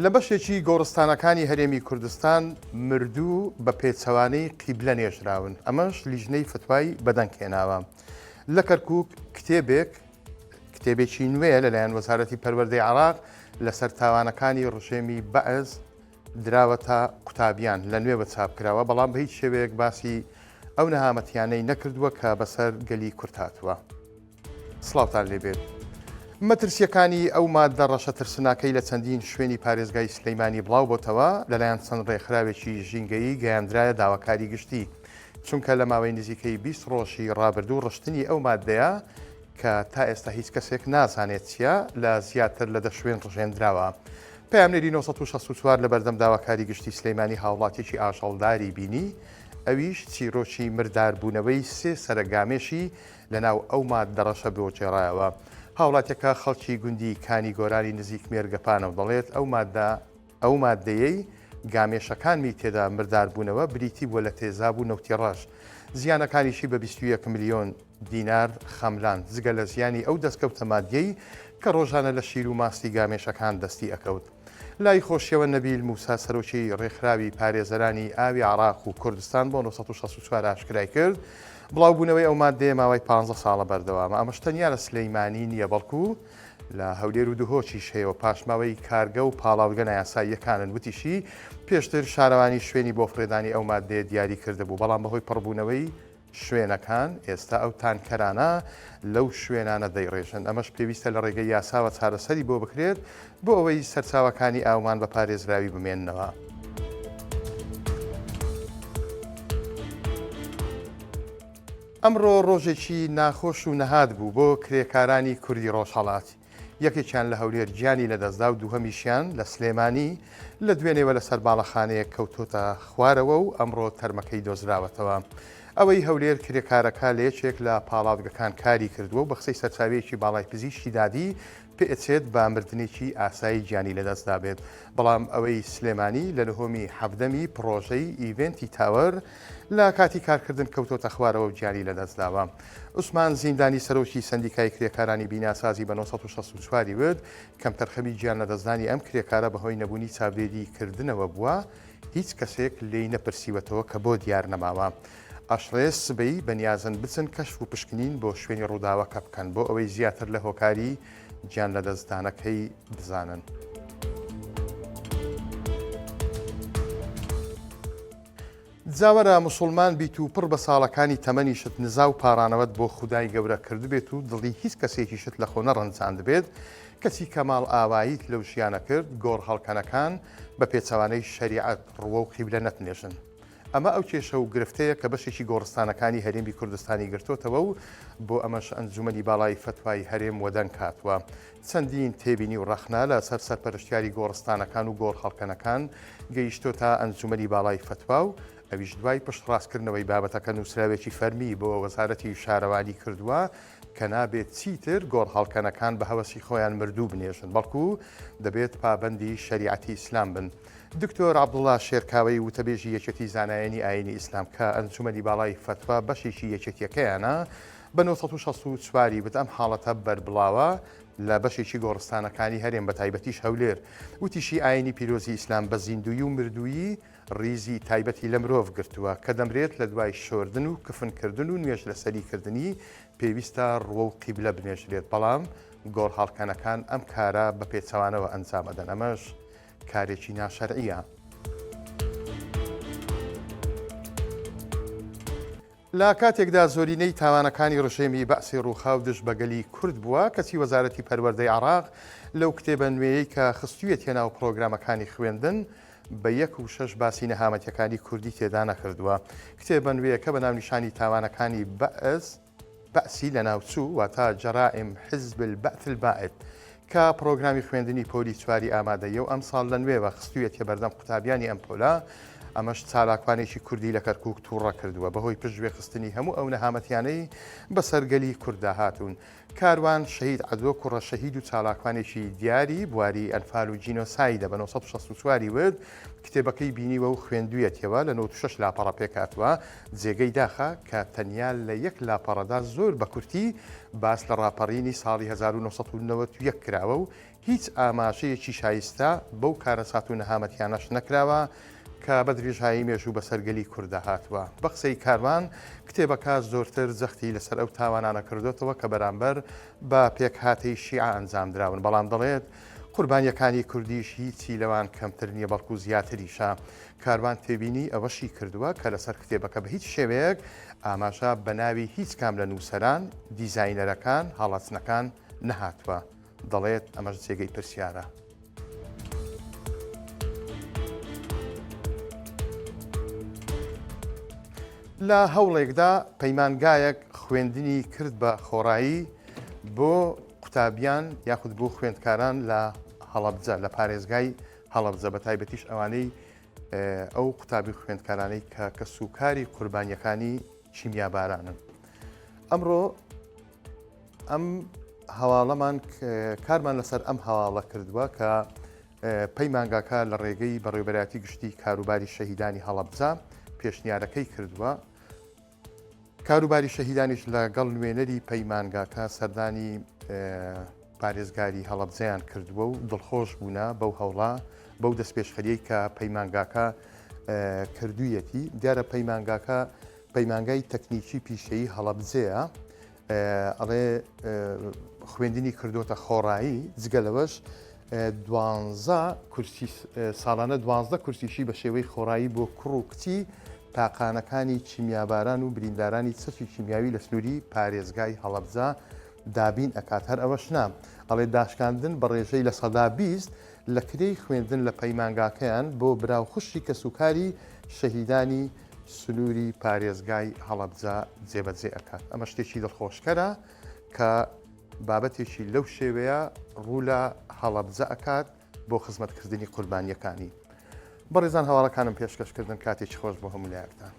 لە بەشێکی گۆڕستانەکانی هەرێمی کوردستان مردوو بە پێچەوانەی قیبلە نێژراون، ئەمەش لیژنەی فتوای بەدەنگ هێناوە. لە کەرکووک کتێبێک کتێبێکی نوێ لەلایەن وەزارەتی پەروەردەی عێراق لەسەر تاوانەکانی ڕژێمی بەعس دراوەتە قوتابیان لە نوێوە چاپ کراوە، بەڵام بە هیچ شێوەیەک باسی ئەو نەهامەتیانەی نەکردووە کە بەسەر گەلی کورد هاتووە. سڵاوتان لێبێت. مەترسییەکانی ئەو ماددە ڕەشە ترسناکەی لە چەندین شوێنی پارێزگای سلیمانی بڵاوبۆتەوە، لەلایەن چەند ڕێکخراوێکی ژینگەیی گەیاندرایە داواکاری گشتی، چونکە لە ماوەی نزیکەی 20 ڕۆژی ڕابردوو ڕشتنی ئەو ماددەیە کە تا ئێستا هیچ کەسێک نازانێت چییە لە زیاتر لە دە شوێن ڕژێندراوە. پەیامنێری 964 لە بەردەم داواکاری گشتی سلیمانی هاوڵاتیەکی ئاژەڵداری بینی، ئەویش چیرۆکی مرداربوونەوەی سێ سەرە گامێشی لەناو ئەو ماددە ڕەشە بۆ گێڕایەوە. هاوڵاتیەکە خەڵکی گوندی کانی گۆرانی نزیک مێرگەپانە و دەڵێت ئەو ماددە ئەو ماددەیەی گامێشەکانمی تێدا مرداربوونەوە بریتی بووە لە تێزاب و نەوتی ڕەش. زیانەکانیشی بە 21 ملیۆن دینار خەملاند، جگە لە زیانی ئەو دەستکەوتە مادیەی کە ڕۆژانە لە شیر و ماستی گامێشەکان دەستی ئەکەوت. لای خۆشیەوە نەبیل موسا سەرۆکی ڕێکخراوی پارێزەرانی ئاوی عێراق و کوردستان بۆ 964 ئاشکرای کرد، بڵاوبوونەوەی ئەو ماددەیە ماوەی پانزە ساڵە بەردەوامە، ئەمەش تەنیا لە سلێمانی نییە بەڵکو لە هەولێر و دهۆکیش هەیە و پاشماوەی کارگە و پاڵاوگە نایاساییەکانن، وتیشی، پێشتر شارەوانی شوێنی بۆ فڕێدانی ئەو ماددەیە دیاری کردبوو، بەڵام بەهۆی پڕبوونەوەی شوێنەکان، ئێستا ئەو تانکەرانە لەو شوێنانە دەیڕێژن، ئەمەش پێویستە لە ڕێگەی یاساوە چارەسەری بۆ بکرێت بۆ ئەوەی سەرچاوەکانی ئاومان بە پارێزراوی بمێننەوە. ئەمڕۆ ڕۆژێکی ناخۆش و نەهات بوو بۆ کرێکارانی کوردی ڕۆژهەڵات. یەکێکیان لە هەولێر گیانی لەدەستدا و دووهەمیشیان لە سلێمانی لە دوێنێوە لەسەر باڵەخانەیەک کەوتۆتە خوارەوە و ئەمڕۆ تەرمەکەی دۆزراوەتەوە. ئەوەی هەولێر کرێکارەکە لە یەکێک لە پاڵاوگەکان کاری کردووە و بە قسەی سەرچاوەیەکی باڵای پزیشکی دادی پێچێت بە مردنێکی ئاسایی گیانی لەدەستدابێت، بەڵام ئەوەی سلێمانی لە نهۆمی حەڤدەمی پڕۆژەی ئیڤێنتی تاوەر لە کاتی کارکردن کەوتۆتە خوارەوە و گیانی لەدەستداوە. عوسمان زیندانی سەرۆکی سەندیکای کرێکارانی بیناسازی بە 964 ی وت، کەمتەرخەمی گیانلەدەستدانی ئەم کرێکارە بەهۆی نەبوونی چاودێری کردنەوە بووە، هیچ کەسێک لێی نەپرسیوەتەوە کە بۆ دیار نەماوە. ئەشڵێ سبەی بەنیازن بچن کەشف و پشکنین بۆ شوێنی ڕووداوەکە بکەن بۆ ئەوەی زیاتر لە هۆکاری گیانلەدەستدانەکەی بزانن. جا وەرە موسوڵمان بیت و پڕ بە ساڵەکانی تەمەنیشت نزا و پاڕانەوەت بۆ خودای گەورە کردبێت و دڵی هیچ کەسێکیشت لە خۆ نەڕەنجاندبێت، کەچی کە ماڵئاواییت لەو ژیانە کرد، گۆڕهەڵکەنەکان بە پێچەوانەی شەریعەت ڕووەو قیبلە نەتنێژن. ئەمە ئەو کێشە و گرفتەیە کە بەشێکی گۆڕستانەکانی هەرێمی کوردستانی گرتۆتەوە و بۆ ئەمەش ئەنجومەنی باڵای فەتوای هەرێم وەدەنگ هاتووە. چەندین تێبینی و ڕەخنە لە سەر سەرپەرشتیاری گۆڕستانەکان و گۆڕهەڵکەنەکان گەیشتۆتە ئەنجومەنی باڵای فەتوا و ئەویش دوای پشتڕاستکردنەوەی بابەتەکە نووسراوێکی فەرمی بۆ وەزارەتی شارەوانی کردووە کە نابێت چیتر گۆڕهەڵکەنەکان بە هەوەسی خۆیان مردوو بنێژن بەڵکو دەبێت پابەندی شەریعەتی ئیسلام بن. دکتۆر عەبدوڵا شێرکاوەی وتەبێژی یەکێتی زانایانی ئایینی ئیسلام کە ئەنجومەنی باڵای فەتوا بەشێکی یەکێتیەکەیانە بە 964 ی وت ئەم حاڵەتە بەربڵاوە لە بەشێکی گۆڕستانەکانی هەرێم بەتایبەتیش هەولێر وتیشی ئایینی پیرۆزی ئیسلام بە زیندوویی و مردوویی ڕیزی تایبەتی لە مرۆڤ گرتووە کە دەمرێت لە دوای شۆردن و کفنکردن و نوێژ لەسەری کردنی پێویستە ڕووەو قیبلە بنێژرێت بەڵام گۆڕهەڵکەنەکان ئەم کارە بە پێچەوانەوە ئەنجام ئەدەن ئەمەش کارێکی ناشەرعیە. لە کاتێکدا زۆرینەی تاوانەکانی ڕژێمی بەعسی ڕووخاو دژ بە گەلی کورد بووە، کەچی وەزارەتی پەروەردەی عێراق لەو کتێبە نوێیەی کە خستوویەتیە ناو پڕۆگرامەکانی خوێندن بە یەک وشەش باسی نەهامەتیەکانی کوردی تێدا نەکردووە. کتێبە نوێیەکە بە ناونیشانی تاوانەکانی بەعس، بەعسی لەناوچوو، واتە جرائم حزب البعث البائد، کە پڕۆگرامی خوێندنی پۆلی چواری ئامادەییە و ئەمساڵ لە نوێوە خستوویەتیە بەردەم قوتابیانی ئەم پۆلە، ئەمەش چالاکوانێکی کوردی لە کەرکووک تووڕە کردووە بەهۆی پشتگوێخستنی هەموو ئەو نەهامەتیانەی بەسەر گەلی کورددا هاتوون. کاروان شەهید عەدۆ کوڕە شەهید و چالاکوانێکی دیاری بواری ئەنفال و جینۆسایدە بە 964 ی وت، کتێبەکەی بینیوە و خوێندوویەتیەوە، لە 96 لاپەڕە پێکهاتووە، جێگەی داخە کە تەنیا لە یەک لاپەڕەدا زۆر بە کورتی باس لە ڕاپەڕینی ساڵی 1991 کراوە و هیچ ئاماژەیەکی شایستە بەو کارەسات و نەهامەتیانەش نەکراوە کە بە درێژایی مێژوو بەسەر گەلی کورددا هاتووە. بە قسەی کاروان، کتێبەکە زۆرتر جەختی لەسەر ئەو تاوانانە کردۆتەوە کە بەرامبەر بە پێکهاتەی شیعە ئەنجامدراون، بەڵام دەڵێت، قوربانییەکانی کوردیش هیچی لەوان کەمتر نییە، بەڵکو زیاتریشە. کاروان تێبینی ئەوەشی کردووە کە لەسەر کتێبەکە بە هیچ شێوەیەک ئاماژە بە ناوی هیچ کام لە نووسەران، دیزاینەرەکان، هەڵەچنەکان نەهاتووە. دەڵێت ئەمەش جێگەی پرسیارە. لە هەوڵێکدا پەیمانگایەک خوێندنی کرد بە خۆڕایی بۆ قوتابیان یاخود بۆ خوێندکاران لە هەڵەبجە لە پارێزگای هەڵەبجە بە تایبەتیش ئەوانەی ئەو قوتابی خوێندکارانەی کە کەسوکاری قوربانیەکانی کیمیابارانن ئەمڕۆ ئەم هەواڵەمان کارمان لەسەر ئەم هەواڵە کردووە کە پەیمانگاکە لە ڕێگەی بەڕێوبەرایەتی گشتی کاروباری شەهیدانی هەڵەبجە پێشنیارەکەی کردووە. کاروباری شەهیدانیش لەگەڵ نوێنەری پەیمانگاکە سەردانی پارێزگاری هەڵەبجەیان کردووە و دڵخۆش بوونە بەو هەوڵە بەو دەستپێشخەریەی کە پەیمانگاکە کردوویەتی دیارە پەیمانگاکە پەیمانگای تەکنیکی پیشەیی هەڵەبجەیە ئەڵێ خوێندنی کردوتە خۆڕایی جگە لەوەش دوانزە کورسی ساڵانە دوانزە کورسیشی بە شێوەی خۆڕایی بۆ کوڕ و کچی تاقانەکانی کیمیاباران و بریندارانی چەکی کیمیاوی لە سنووری پارێزگای هەڵەبجە دابین ئەکات هەر ئەوەش نا ئەڵێ داشکاندن بە ڕێژەی 20% لە کرێی خوێندن لە پەیمانگاکەیان بۆ برا و خوشکی کەسوکاری شەهیدانی سنووری پارێزگای هەڵەبجە جێبەجێ ئەکات. ئەمە شتێکی دڵخۆشکەرە کە بابەتێکی لەو شێوەیە ڕوو لە هەڵەبجە ئەکات بۆ خزمەتکردنی قوربانییەکانی. بەڕێزان هەواڵەکانم پێشکەشکردن کاتێکی خۆش بۆ هەموو لایەکتان.